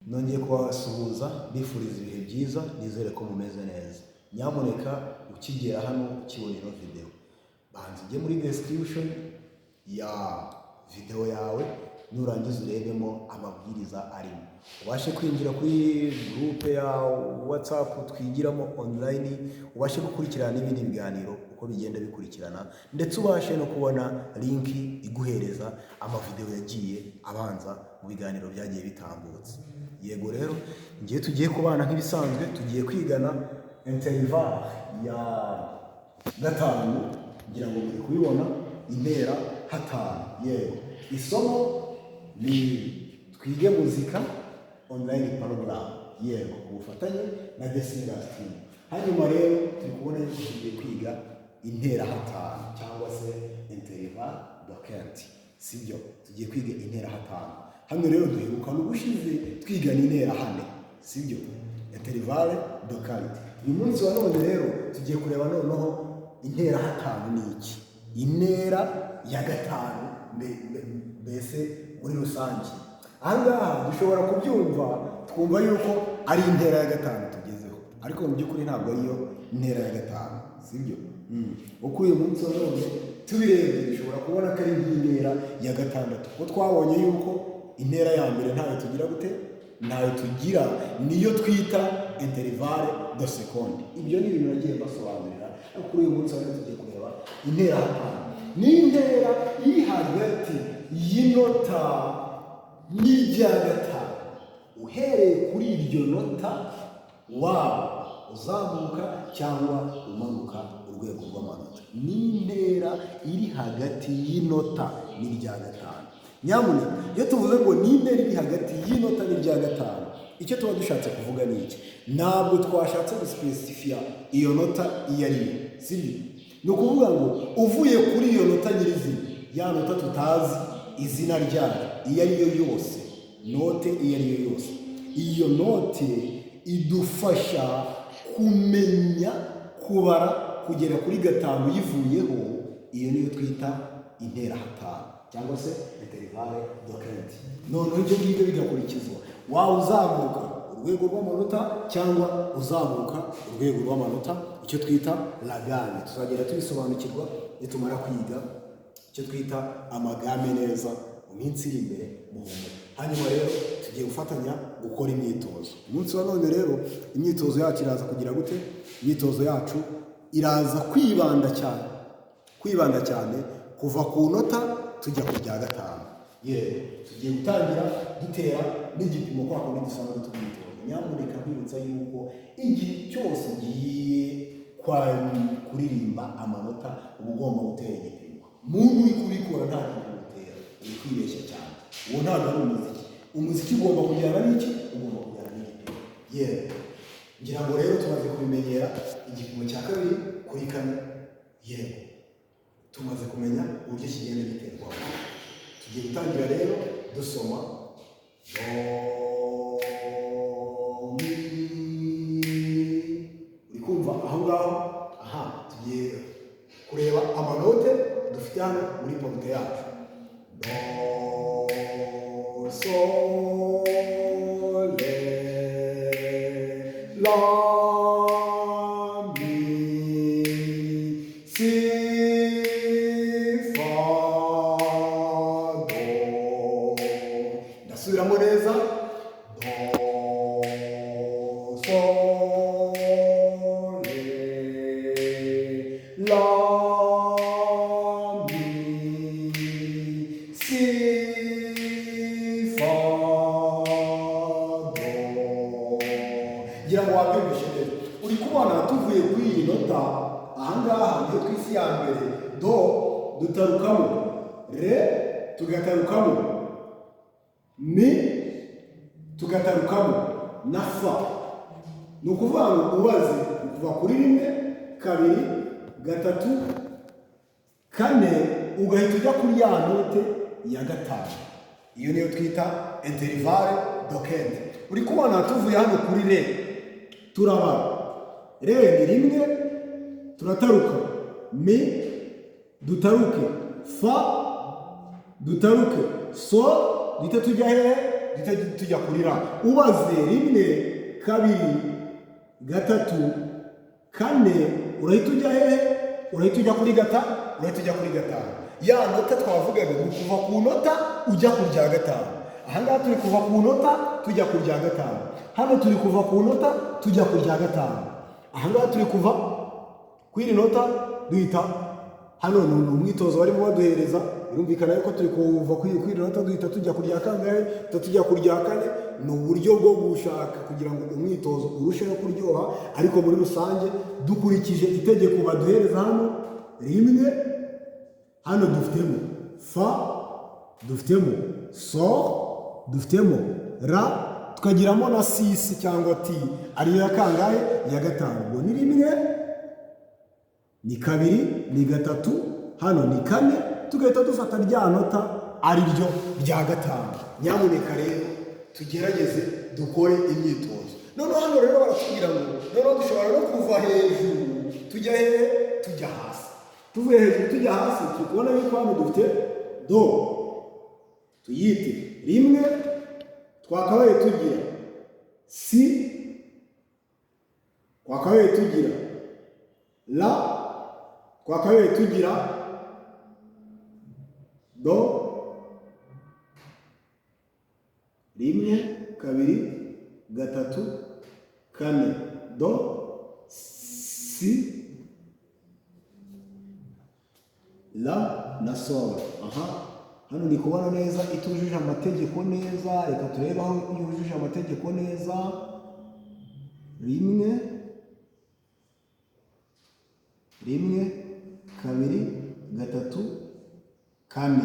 Nongeye kubasuhuza mbifuriza ibihe byiza, nizere ko mumeze neza. Nyamuneka ukigera hano, ukibona ino video, banza ujye muri description ya video yawe, nurangiza urebemo amabwiriza arimo, ubashe kwinjira kuri groupe ya WhatsApp twigiramo online, ubashe gukurikirana n'ibindi biganiro uko bigenda bikurikirana, ndetse ubashe no kubona link iguhereza amavideo yagiye abanza mu biganiro byagiye bitambutse. Yego rero, ngiye tugiye kubana nk'ibisanzwe, tugiye kwigana intervalle ya gatanu. Ngira ngo muri kubibona, intera hatanu. Yego, isomo ni Twige Muzika Online Program, yego, ku bufatanye na The Singers Team. Hanyuma rero turi kubona yuko tugiye kwiga intera hatanu cyangwa se intervalle de quinte, sibyo? Tugiye kwiga intera hatanu. Hano rero duherukana ubushize twigana intera hane, sibyo? Intervalle de quarte. Uyu munsi wa none rero tugiye kureba noneho intera hatanu ni iki, intera ya gatanu mbese muri rusange. Ahangaha dushobora kubyumva, twumva yuko ari intera ya gatanu tugezeho, ariko mu by'ukuri ntabwo ariyo ntera ya gatanu, sibyo? Uko uyu munsi wa none tubirebye, dushobora kubona ko ari nk'intera ya gatandatu, kuko twabonye yuko intera ya mbere ntayo tugira gute? Ntayo tugira, niyo twita intervalle de seconde. Ibyo ni ibintu nagiye mbasobanurira, ariko kuri uyu munsi wa none tugiye kureba intera hatanu. Ni intera iri hagati y'inota n'irya gatanu, uhereye kuri iryo nota, waba uzamuka cyangwa umanuka urwego rw'amanota. Ni intera iri hagati y'inota n'irya gatanu. Nyamuneka, iyo tuvuze ngo ni intera iri hagati y'inota n'irya gatanu, icyo tuba dushatse kuvuga ni iki? Ntabwo twashatse gusipesifiya iyo nota iyo ari yo, sibyo? Ni ukuvuga ngo uvuye kuri iyo nota nyirizina, ya nota tutazi izina ryayo, iyo ari yo yose, note iyo ari yo yose, iyo note idufasha kumenya kubara kugera kuri gatanu uyivuyeho. Iyo niyo twita intera hatanu cyangwa se intervalle de quinte. Noneho ibyo ngibyo bigakurikizwa, waba uzamuka urwego rw'amanota cyangwa uzamuka urwego rw'amanota, icyo twita la gamme. Tuzagenda tubisobanukirwa nitumara kwiga icyo twita amagamme neza mu minsi iri imbere, muhumure. Hanyuma rero tugiye gufatanya gukora imyitozo umunsi wa none. Rero imyitozo yacu iraza kugira gute? Imyitozo yacu iraza kwibanda cyane kuva ku nota tujya ku rya gatanu. Yewe, tugiye gutangira dutera n'igipimo kwa kundi dusanzwe tumwitoza. Nyamuneka nkwibutsa yuko igihe cyose ugiye kuririmba amanota, uba ugomba gutera igipimo. Muntu uri kubikora nta gipimo utera, uri kwibeshya cyane. Uwo ntabwo ari umuziki. Umuziki ugomba kujyana n'iki? Ugomba kujyana n'igipimo. Yewe, ngira ngo rero tumaze kubimenyera, igipimo cya kabiri kuri kane. Yewe, tumaze kumenya uburyo kigenda giterwaho. Tugiye gutangira rero dusoma do, mi. Uri kumva aho ngaho? Aha tugiye kureba amanote dufite hano muri porte yacu: do, sol, re, la, mi, si, fa, do. Ndasubiramo neza: do, sol, re, la, mi, si, fa, do. Ngira ngo wabyumvishe neza. Uri kubona tuvuye kuri iyi nota ahangaha, niyo twisi ya mbere do, dutarukamo re, tugatarukamo mi, tugatarukamo na fa. Ni ukuvuga ngo ubaze kuva kuri rimwe, kabiri, gatatu, kane, ugahita ujya kuri ya note ya gatanu. Iyo niyo twita intervalle de quinte. Uri kubona tuvuye hano kuri re, turabara: re ni rimwe, turataruka mi, dutaruke fa, dutaruke sol, duhite tujya hehe? Duhita tujya kuri la. Ubaze rimwe, kabiri, gatatu, kane, urahita ujya hehe? Urahita ujya kuri gata, urahita ujya kuri gatanu. Ya nota twavugaga ni ukuva ku nota ujya ku rya gatanu. Ahangaha turi kuva ku nota tujya ku rya gatanu. Hano turi kuva ku nota tujya ku rya gatanu. Ahangaha turi kuva ku iri nota duhita hano. Ni umwitozo barimo baduhereza. Birumvikana yuko turi kuva kuri iri nota duhita tujya ku rya kangahe? Duhita tujya ku rya kane. Ni uburyo bwo gushaka kugira ngo umwitozo urusheho kuryoha, ariko muri rusange dukurikije itegeko baduhereza hano, rimwe, hano dufitemo fa, dufitemo sol, dufitemo la, tukagiramo na six cyangwa ti, ariyo ya kangahe? Ya gatanu. Ubwo ni rimwe, ni kabiri, ni gatatu, hano ni kane, tugahita dufata rya nota ari ryo rya gatanu. Nyamuneka rero tugerageze dukore imyitozo. Noneho hano rero baratubwira ngo noneho dushobora no kuva hejuru tujya hehe? Tujya hasi. Tuvuye hejuru tujya hasi, turi kubona yuko hano dufite do, tuyite rimwe, twakabaye tugira si, twakabaye tugira la, twakabaye tugira do, rimwe, kabiri, gatatu, kane, do, si, la na sol. Aha hano ndi kubona neza itujuje amategeko neza. Reka turebe aho yujuje amategeko neza. Rimwe, rimwe, kabiri, gatatu, kane.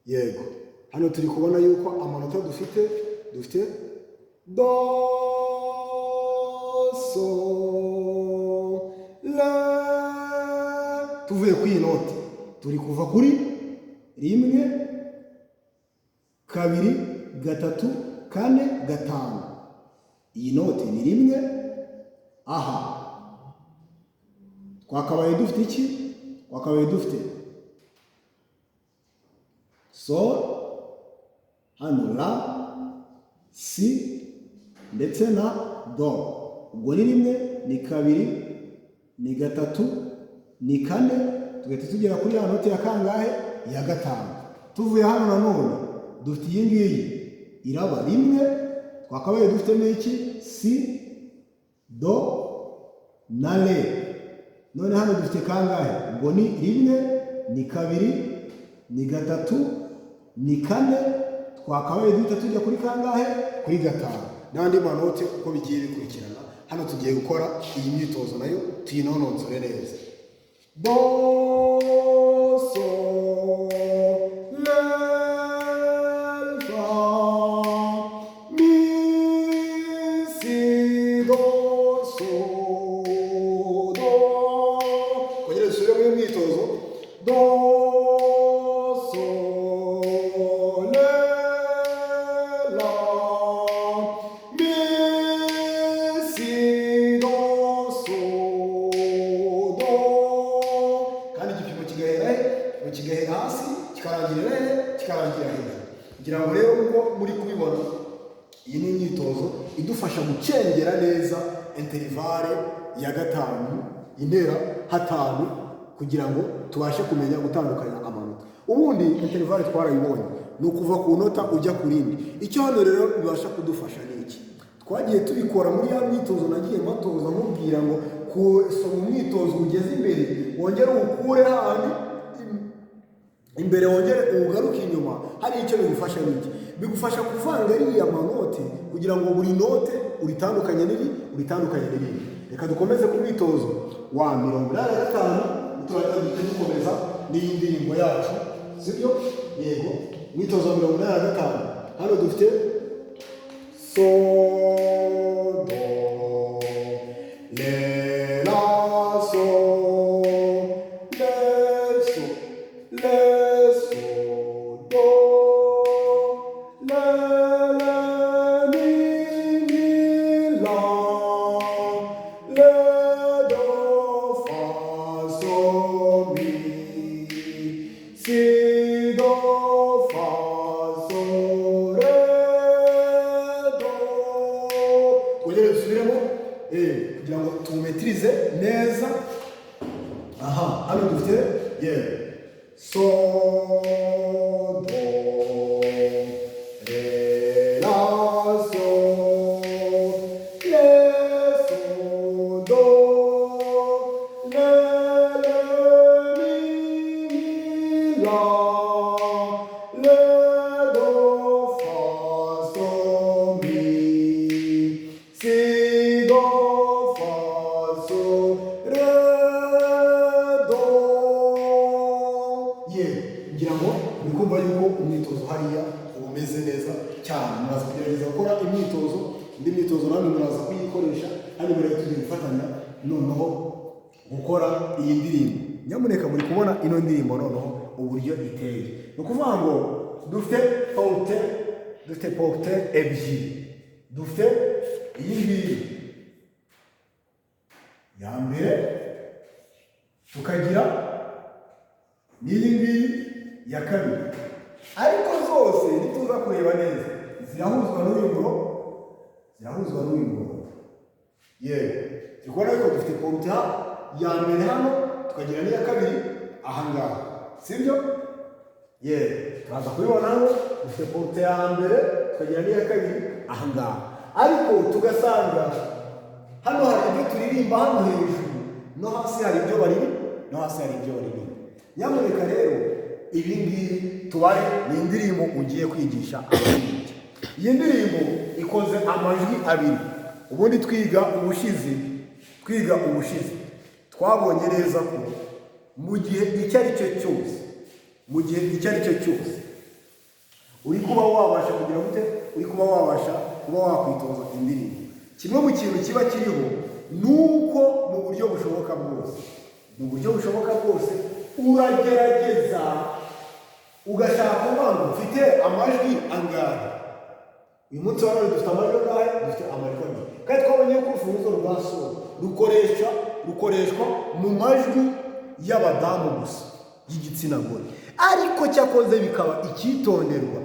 Yego, hano turi kubona yuko amanota dufite, dufite do, so, la. Tuvuye kuri iyi note, turi kuva kuri rimwe, kabiri, gatatu, kane, gatanu. Iyi note ni rimwe. Aha twakabaye dufite iki? Twakabaye dufite sol, hano la, si ndetse na do. Ubwo ni rimwe, ni kabiri, ni gatatu, ni kane, tugahita tugera kuri ya note ya kangahe? Ya gatanu. Tuvuye hano nanone dufite iyi ngiyi, iraba rimwe, twakabaye dufitemo iki? Si, do na re. None hano dufite kangahe? Ubwo ni rimwe, ni kabiri, ni gatatu, ni kane, twakabaye duhita tujya kuri kangahe? Kuri gatanu. N'andi manote uko bigiye bikurikirana. Hano tugiye gukora iyi myitozo nayo tuyinononsore neza. Do, so, le, fa, mi, si, do, so, do. Kongere dusubire muri myitozo. Do, so, le, la, mi, si, do, so, do. Kandi igipimo kigahera he? Igipimo kigahera hasi, kikarangirira he? Kikarangira hejuru. Ngira ngo rero uko muri kubibona, iyi ni imyitozo idufasha gucengera neza intervalle ya gatanu, intera hatanu, kugira ngo tubashe kumenya gutandukanya amanota. Ubundi intervalle twarayibonye, ni ukuva ku nota ujya ku rindi. Icyo hano rero bibasha kudufasha ni iki? Twagiye tubikora muri ya myitozo nagiye mbatoza, nkubwira ngo kusoma umwitozo ugeze imbere, wongere uwukure hahandi imbere, wongere uwugaruke inyuma. Hari icyo bigufasha. Ni iki bigufasha? Kuvanga ariya manote kugira ngo buri note uritandukanye n'iri, uritandukanye n'irindi. Reka dukomeze ku mwitozo wa 85, turahita dukomeza n'iyi ndirimbo yacu, sibyo? Yego, umwitozo wa 85, hano dufite so, do, re, la, so, re, so, re, so, do, re, re, mi, mi, la, re, do, fa, so, mi, si, do. tuwumetirize neza. Aha hano dufite, yewe, so, do, re, la, so, re, so, do, re, re, mi, mi, la, re, do, fa, so, mi, si, do, fa, so, re, do. Ye, ngira ngo uri kumva yuko umwitozo hariya uba umeze neza cyane. Muraza kugerageza gukora imyitozo, indi myitozo namwe muraza kuyikoresha. Hanyuma rero tugiye gufatanya noneho gukora iyi ndirimbo. Nyamuneka, muri kubona ino ndirimbo noneho uburyo iteye? Ni ukuvuga ngo dufite portée ebyiri. Dufite iyi ngiyi ya mbere, tukagira n'iyi ngiyi ya kabiri, ariko zose nituza kureba neza zirahuzwa n'uyu murongo. Yewe, turi kubona yuko dufite portée ya mbere hano, tukagira n'iya kabiri ahangaha, sibyo? Yewe, turaza kubibona hano. Dufite portée ya mbere, tukagira n'iya kabiri ahangaha, ariko tugasanga hano hari ibyo turirimba hano hejuru, no hasi hari ibyo baririmba. Nyamuneka rero, ibi ngibi tubare ni indirimbo ugiye kwigisha abaririmbyi. Iyi ndirimbo ikoze amajwi abiri. Ubundi twiga ubushize twabonye neza ko mu gihe icyo ari cyo cyose uri kuba wabasha kugira gute, uri kuba wabasha kuba wakwitoza indirimbo, kimwe mu kintu kiba kiriho ni uko mu buryo bushoboka bwose uragerageza ugashaka kuvuga ngo mfite amajwi angahe. Uyu munsi wa none dufite amajwi angahe? Dufite amajwi abiri, kandi twabonye ko urufunguzo rwa so rukoreshwa mu majwi y'abadamu gusa, y'igitsina gore. Ariko cyakoze bikaba icyitonderwa,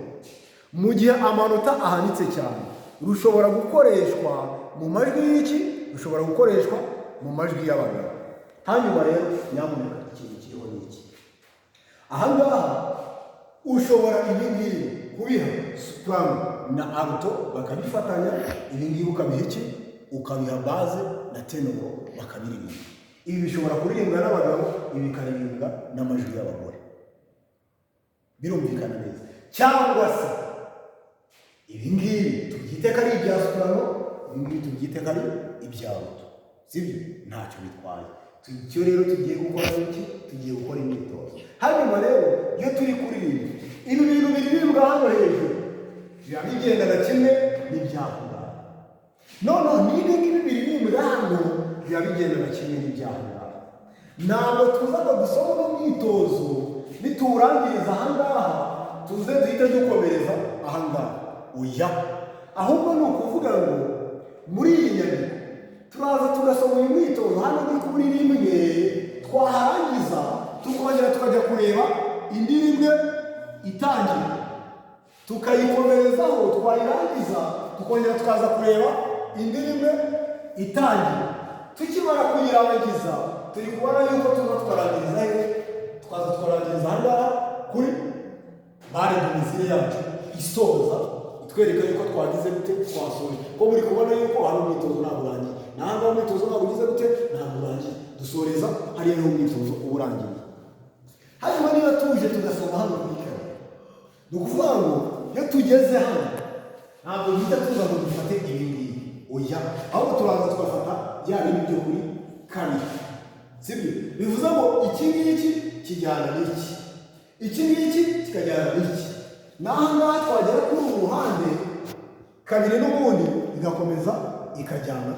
mu gihe amanota ahanitse cyane rushobora gukoreshwa mu majwi y'iki? Rushobora gukoreshwa mu majwi y'abagabo. Hanyuma rero nyamuneka, ikintu kiriho ni iki ahangaha: ushobora ibi ngibi kubiha soprano na alto bakabifatanya, ibi ngibi ukabiha iki? Ukabiha basse na ténor bakabiririmba. Ibi bishobora kuririmbwa n'abagabo, ibi bikaririmbwa n'amajwi y'abagore. Birumvikana neza? Cyangwa se ibi ngibi tubyite ko ari ibya soprano, ibi ngibi tubyite ko ari ibya alto, sibyo? Ntacyo bitwaye. Icyo rero tugiye gukora ni iki? Tugiye gukora imyitozo. Hanyuma rero iyo turi kuririmba, ibi bintu biririmbwa hano hejuru biba bigendana kimwe n'ibyaho ngaho. Noneho n'ibi ngibi biririmbwa hano biba bigendana kimwe n'ibyaho ngaho. Ntabwo tuza ngo dusome uno mwitozo, nituwurangiriza aha ngaha tuze duhite dukomereza aha ngaha. Oya, ahubwo ni ukuvuga ngo muri iyi nyandiko turaza tugasoma uyu mwitozo hano ni kuri rimwe, twaharangiza tukongera tukajya kureba indi rimwe itangira, tukayikomerezaho, twayirangiza tukongera tukaza kureba indi rimwe itangira. Tukimara kuyirangiza, turi kubona yuko tuza tukarangiriza he? Tukaza tukarangiriza aha ngaha kuri barre de mesure yacu isoza, itwereka yuko twagize gute? Twasoje. Ko muri kubona yuko hari umwitozo ntabwo urangiye, naho ngaho umwitozo ntabwo ugize gute? Ntabwo urangiye. Dusoreza hariya, niho umwitozo uba urangiye. Hanyuma niba tuje tugasoma hano kuri kane, ni ukuvuga ngo iyo tugeze hano ntabwo duhita tuza ngo dufate ibi ngibi. Oya, ahubwo turaza tugafata bya bindi byo kuri kabiri, sibyo? Bivuze ngo iki ngiki kijyana n'iki, iki ngiki kikajyana n'iki, n'aha ngaha twagera kuri uru ruhande kabiri n'ubundi igakomeza ikajyana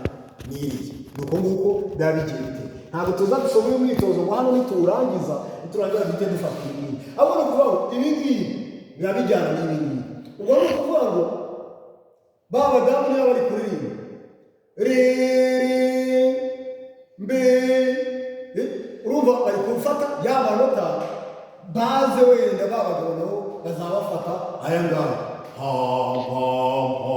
n'iriya. Ni uko nguko biba bigiye biteye. Ntabwo tuza gusoma uyu mwitozo ngo hano nituwurangiza, niturangiza duhite dufata ibi ngibi. Ahubwo ni ukuvuga ngo ibi ngibi biba bijyana n'ibi ngibi. Ubwo ni ukuvuga ngo ba badamu niba bari kuririmba re, re, mbe, urumva bari gufata ya manota baze, wenda ba bagabo nabo bazaba bafata aya ngaya, ha, ha, ha,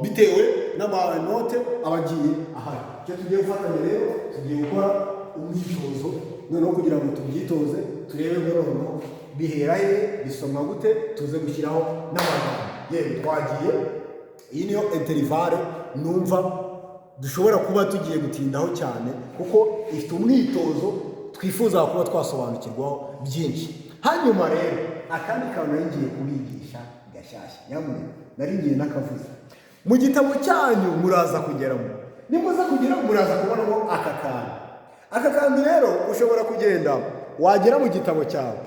bitewe n'amanote aba agiye ahari. Icyo tugiye gufatanya rero, tugiye gukora umwitozo noneho kugira ngo tubyitoze, turebe ngo noneho bihera he, bisomwa gute, tuze gushyiraho n'amagambo. Yewe, twagiye. Iyi niyo intervalle numva dushobora kuba tugiye gutindaho cyane, kuko ifite umwitozo twifuza kuba twasobanukirwaho byinshi. Hanyuma rero akandi kantu nari ngiye kubigisha gashyashya, nyamuneka, nari ngiye n'akavuze mu gitabo cyanyu, muraza kugeramo. Nimuza kugera, muraza kubonamo aka kantu. Aka kantu rero, ushobora kugenda wagera mu gitabo cyawe,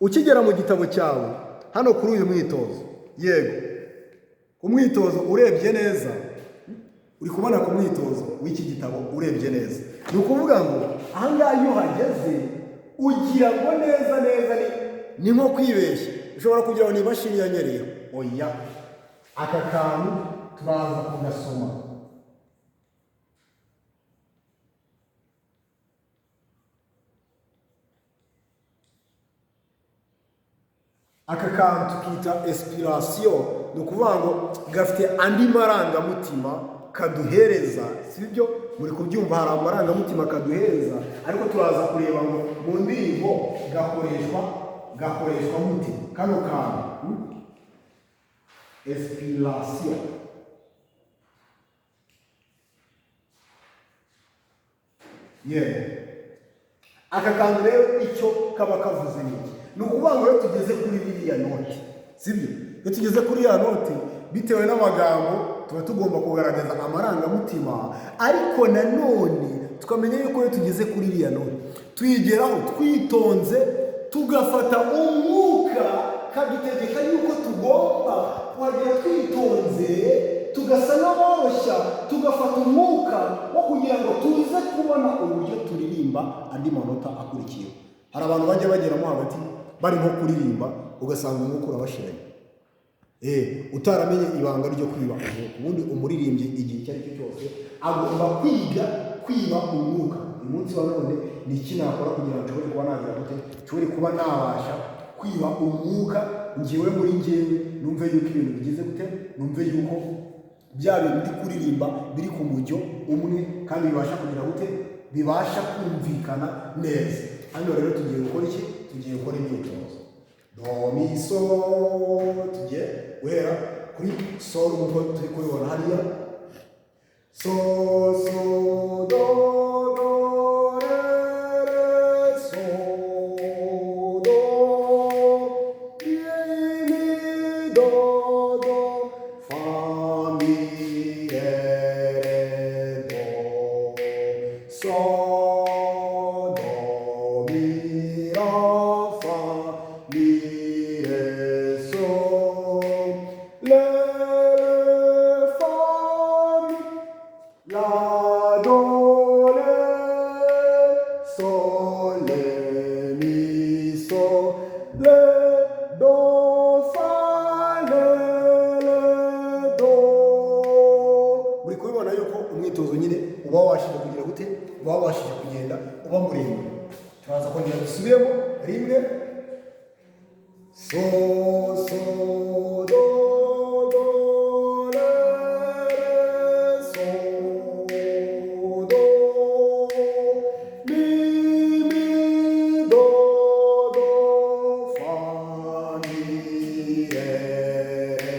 ukigera mu gitabo cyawe hano kuri uyu mwitozo, yego, umwitozo urebye neza, uri kubona ku mwitozo w'iki gitabo urebye neza, ni ukuvuga ngo ahangaha iyo uhageze ugira ngo neza neza ni nko kwibeshya, ushobora kugira ngo ni imashini yanyereyeho. Oya, aka kantu turaza kugasoma. Aka kantu tukita inspiration. Ni ukuvuga ngo gafite andi marangamutima kaduhereza, si byo? Muri kubyumva, hari amarangamutima kaduhereza, ariko turaza kureba ngo mu ndirimbo gakoreshwa gute kano kantu, Inspiration. Yeah. Aka kantu rero icyo kaba kavuze ni iki? Ni ukuvuga ngo iyo tugeze kuri ririya note, sibyo? Iyo tugeze kuri iriya note, bitewe n'amagambo, tuba tugomba kugaragaza amarangamutima, ariko nanone tukamenya yuko iyo tugeze kuri iriya note tuyigeraho twitonze, tugafata umwuka. Kadutegeka yuko tugomba kuhagera twitonze, tugasa n'aboroshya, tugafata umwuka wo kugira ngo tuze kubona uburyo turirimba andi manota akurikiyeho. Hari abantu bajya bageramo hagati bari nko kuririmba, ugasanga umwuka urabashiranye. Utaramenye ibanga ryo kwiba umwuka. Ubundi umuririmbyi igihe icyo ari cyo cyose agomba kwiga kwiba umwuka. Uyu munsi wa none ni iki nakora kugira ngo nshobore kuba nagira gute, nshobore kuba nabasha kwiba umwuka ngewe muri ngewe, numve yuko ibintu bigize gute, numve yuko bya bintu ndi kuririmba biri ku mujyo umwe kandi bibasha kugira gute, bibasha kumvikana neza. Hano rero tugiye gukora iki? Tugiye gukora imyitozo. Do, mi, so. Tugiye guhera kuri sol nk'uko turi kubibona hariya. So, so, do, do, re, re, so, do, mi, mi, do, do, fa, mi, re, re, do, so, do, mi, la, fa, mi, re, so, le, le, fa, mi, la, do, re, sol, re, mi, sol, le, do, fa, le, le, do. Muri kubibona yuko umwitozo nyine uba wabashije kugira gute, uba wabashije kugenda uba muremure. Turaza kongera dusubiremo rimwe. So, so, do, do, re, re, so, do, mi, mi, do, do, fa, mi, re, re,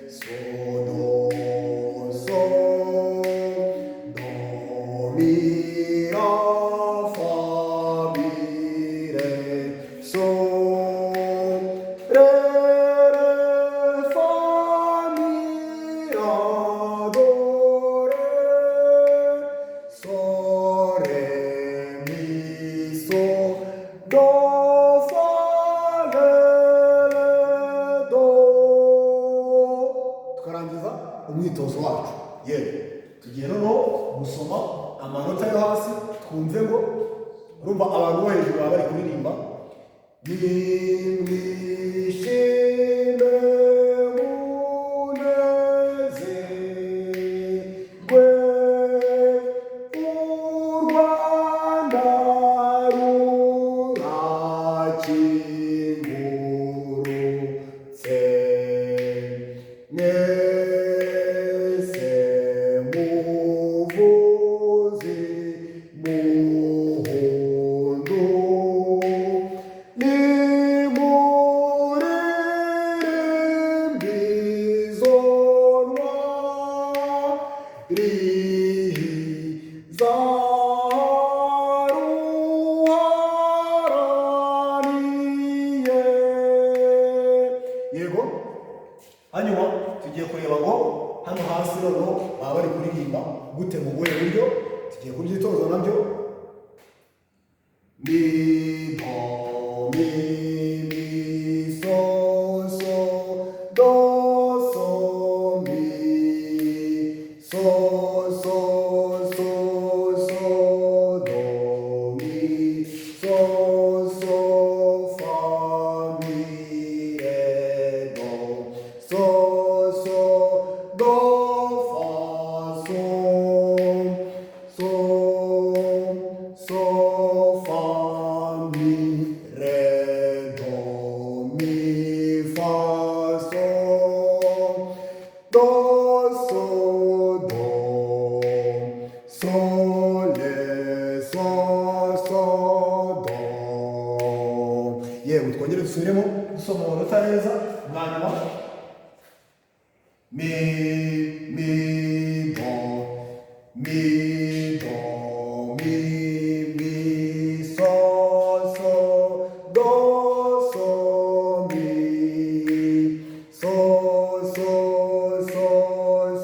so, do, so, do, mi, la, fa, mi, re, so, re, re, fa, mi, la, do, re, so, re, mi, so, do, fa, re, re, do. Tukarangiza umwitozo wacu. Yewe, tugiye noneho gusoma amanota yo hasi, twumve ngo urumva abantu bo hejuru baba bari kuririmba: nimwishime, munezerwe, u Rwanda rurakingurutse, mwese muvuge. Hanyuma tugiye kureba ngo hano hasi noneho baba bari kuririmba gute, mu buhe buryo. Tugiye kubyitoza nabyo. Mi, do, mi, mi, so, so, do, so, mi, so, so, so, so, do, mi, so, so, fa, mi, re, do, so, so, do, fa, so, so, so, fa, mi, re, do, mi, fa, so, do, so, do, so, le, so, so, do. Yewe, twongere dusubiremo dusoma amanota neza bwa nyuma. Mi, mi, do, mi, do, mi, mi, so, so, do, so, mi, so, so, so,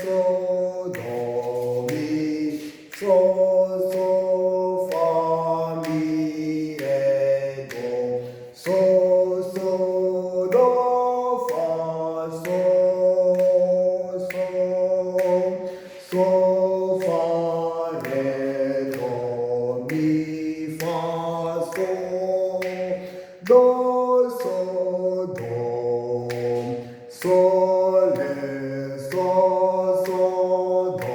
so, do, mi, so, so, fa, mi, re, do, so, so, do, fa, so, so, so, fa, re, do, mi, fa, so, do, so, do, so, le, so, so, do.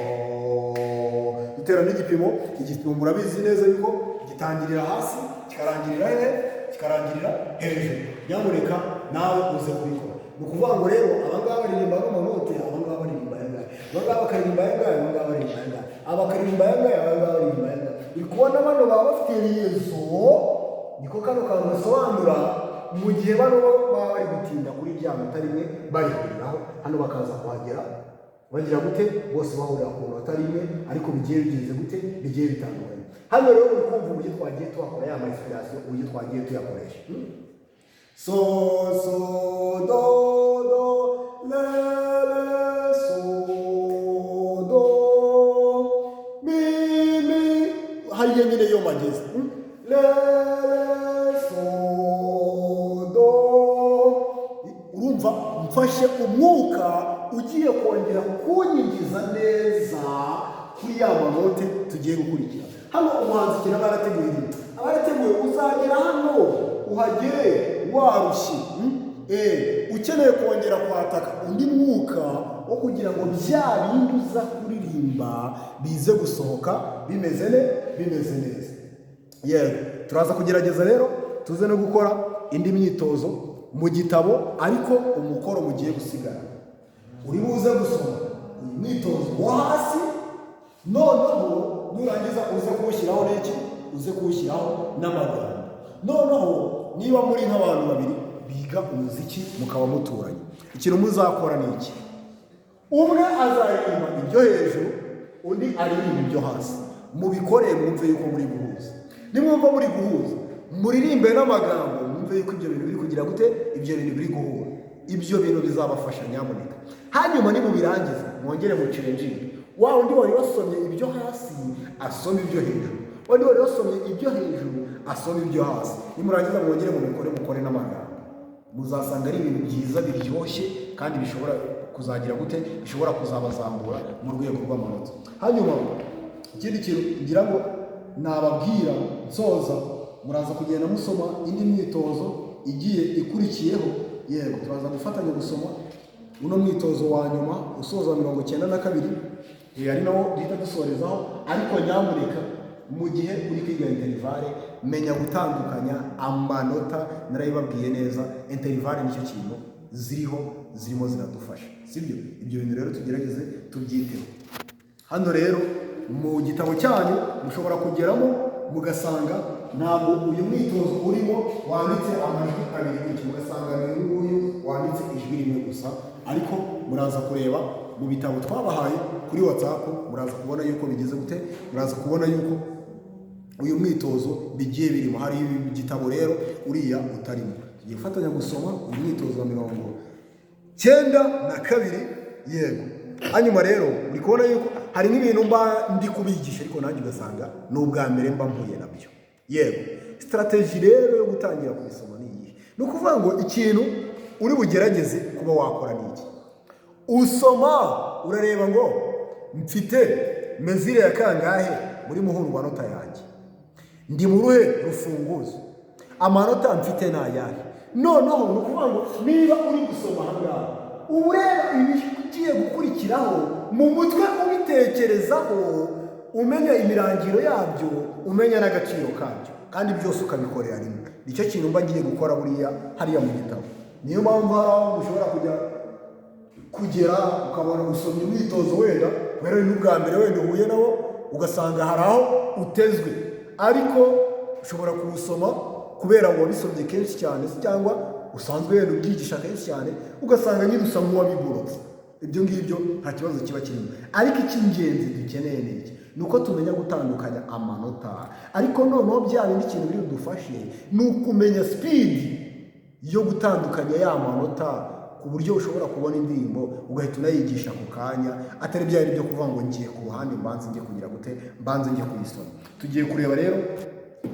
Dutera n'igipimo. Igipimo murabizi neza yuko gitangirira hasi kikarangirira he? Kikarangirira hejuru. Nyamuneka nawe uze kubikora. Ni ukuvuga ngo rero aba ngaba baririmba ano manote, aba ngaba baririmba aya ngaya, aba ngaba bakaririmba aya ngaya, aba ngaba baririmba aya ngaya, aba bakaririmba aya ngaya, aba ngaba baririmba aya ngaya. Uri kubona bano baba bafite liaison, niko kano kantu gasobanura. Mu gihe bano baba bari gutinda kuri rya nota rimwe barihuriraho hano, bakaza kuhagera bagira gute? Bose bahurira ku nota rimwe, ariko bigiye bigenze gute? Bigiye bitandukanye. Hano rero uri kumva uburyo twagiye tuhakora ya ma inspiration, uburyo twagiye tuyakoresha. So, so, do, do, le, le, so, do, mi, mi. Hariya nyine yo mageze. Le, le, so, do. Urumva mfashe umwuka ugiye kongera kunyinjiza neza kuri ya manote tugiye gukurikira. Hano umuhanzi ikintu aba yarateguye rimwe, aba yarateguye uzagera hano uhagere warushye, Ukeneye kongera kwataka undi mwuka wo kugira ngo bya bindi uza kuririmba bize gusohoka bimeze neza. Yego, turaza kugerageza rero tuze no gukora indi myitozo mu gitabo. Ariko umukoro mugiye gusigara, uri buze gusoma uyu mwitozo wo hasi, noneho nurangiza uze kuwushyiraho n'iki? Uze kuwushyiraho n'amagambo. Noneho niba muri nk'abantu babiri biga umuziki mukaba muturanye, ikintu muzakora ni iki? Umwe azaririmba ibyo hejuru, undi aririmba ibyo hasi. Mubikore mwumve yuko muri guhuza. Nimwumva muri guhuza, muririmbe n'amagambo, mwumve yuko ibyo bintu biri kugira gute? Ibyo bintu biri guhura. Ibyo bintu bizabafasha nyamuneka. Hanyuma nimubirangiza mwongere mucenjinge: wa undi wari wasomye ibyo hasi asome ibyo hejuru, wa undi wari wasomye ibyo hejuru asome ibyo hasi. Nimurangiza mwongere mubikore, mukore n'amagambo. Muzasanga ari ibintu byiza biryoshye kandi bishobora kuzagira gute? Bishobora kuzabazamura mu rwego rw'amanota. Hanyuma ikindi kintu ngira ngo nababwira nsoza, muraza kugenda musoma indi myitozo igiye ikurikiyeho. Yego, turaza gufatanya gusoma uno mwitozo wa nyuma usoza, 92, ari nawo duhita dusorezaho. Ariko nyamuneka, mu gihe uri kwiga intervalle, menya gutandukanya amanota. Narabibabwiye neza, intervalle nicyo kintu ziriho, zirimo ziradufasha, sibyo? Ibyo bintu rero tugerageze tubyiteho. Hano rero mu gitabo cyanyu mushobora kugeramo mugasanga ntabwo uyu mwitozo urimo wanditse amajwi abiri gutya, mugasanga ni uyu nguyu wanditse ijwi rimwe gusa. Ariko muraza kureba mu bitabo twabahaye kuri WhatsApp, muraza kubona yuko bigeze gute, muraza kubona yuko uyu mwitozo bigiye birimo. Hari igitabo rero uriya utarimo. Tugiye gufatanya gusoma uyu mwitozo wa mirongo 92. Yego, hanyuma rero uri kubona yuko hari n'ibintu mba ndi kubigisha, ariko nanjye ugasanga ni ubwa mbere mba mpuye nabyo. Yego, strategy rero yo gutangira kubisoma ni iyihe? Ni ukuvuga ngo ikintu uri bugerageze kuba wakora ni iki? Usoma urareba ngo mfite mesure ya kangahe muri muhundwanota yanjye, ndi mu ruhe rufunguzo, amanota mfite ni ayahe? Noneho ni ukuvuga ngo niba uri gusoma aha ngaha, uba ureba ibigiye gukurikiraho mu mutwe, ubitekerezaho, umenya imirangiro yabyo, umenya n'agaciro kabyo, kandi byose ukabikorera rimwe. Nicyo kintu mba ngiye gukora buriya hariya mu gitabo. Niyo mpamvu hari aho ushobora kujya kugera ukabona usomye umwitozo, wenda kubera ari n'ubwa mbere wenda uhuye nawo, ugasanga hari aho utezwe, ariko ushobora kuwusoma kubera wabisomye kenshi cyane se, cyangwa usanzwe wenda ubyigisha kenshi cyane, ugasanga nyine usa nk'uwabiborotse. Ibyo ngibyo nta kibazo kiba kirimo, ariko icy'ingenzi dukeneye ni iki? Ni uko tumenya gutandukanya amanota. Ariko noneho bya bindi, ikintu biri budufashe ni ukumenya speed yo gutandukanya ya manota, ku buryo ushobora kubona indirimbo ugahita unayigisha ako kanya, atari bya bindi byo kuvuga ngo ngiye ku ruhande, mbanze njye kugira gute, mbanze njye kuyisoma. Tugiye kureba rero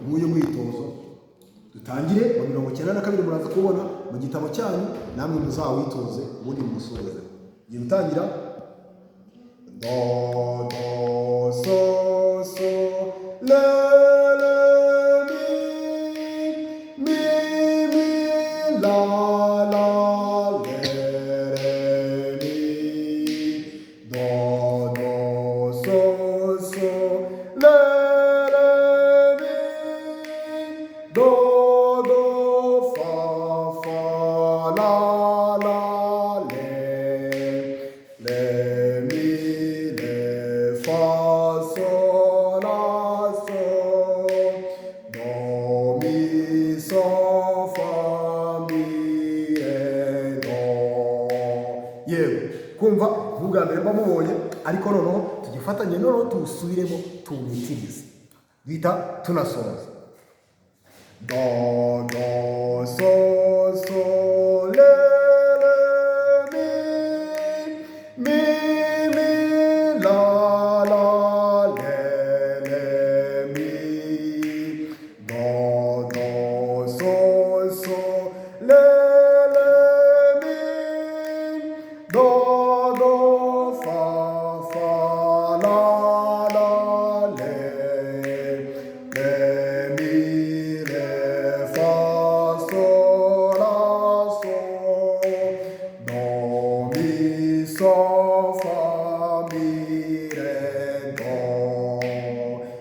nk'uyu mwitozo, dutangire wa 92. Muraza kubona mu gitabo cyanyu, namwe muzawitoze, ubundi muwusoze. Ngiye gutangira: do, do, so, so, le, le, mi, mi, mi, la, la, le, re, mi, do, do, so, so, le, re, mi, do, do, fa, fa, la, la, le, le, mi, le, fa, sol, la, sol, do, mi, sol, fa, mi, re, do. Yewe, kumva nk'ubwa mbere mba mubonye, ariko noneho tugifatanye, noneho tuwusubiremo, tuwunitirize, duhita tunasoza: do, do, so, so, le, le, mi, mi, mi, la, la, le, le, mi, do, do, so, so, le, le, mi, do, do, fa, fa, la, la, le, le, mi, re, fa, sol, la, sol, do, mi, sol, fa, mi, re, do.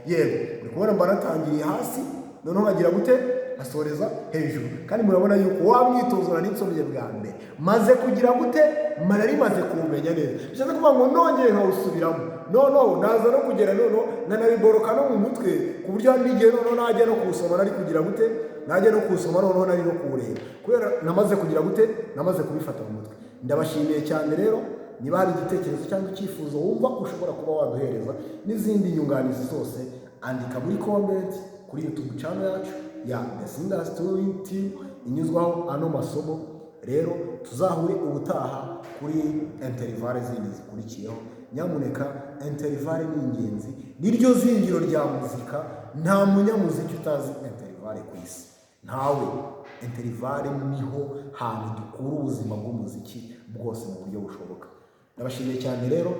Yego, uri kubona mba natangiriye hasi, noneho nkagira gute? Asoreza hejuru. Kandi murabona yuko wa mwitozo nari nsomye bwa mbere maze kugira gute? Nari maze kuwumenya neza. Bishatse kuvuga ngo nongeye nkawusubiramo, noneho naza no kugera noneho nkanabiboroka no mu mutwe, ku buryo hari n'igihe noneho najya no kuwusoma nari kugira gute? Najya no kuwusoma noneho nari no kuwureba, kubera namaze kugira gute? Namaze kubifata mu mutwe. Ndabashimiye cyane rero. Niba hari igitekerezo cyangwa icyifuzo wumva ushobora kuba waduhereza n'izindi nyunganizi zose, andika muri comment kuri YouTube channel yacu ya The Singers Touring Team inyuzwaho ano masomo. Rero tuzahure ubutaha kuri intervalle zindi zikurikiyeho. Nyamuneka, intervalle ni ingenzi, niryo zingiro rya muzika. Nta munyamuziki utazi intervalle ku isi, ntawe. Intervalle niho hantu dukura ubuzima bw'umuziki bwose mu buryo bushoboka. Ndabashimiye cyane rero,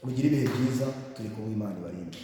mugire ibihe byiza, turi kumwe. Imana ibarinde.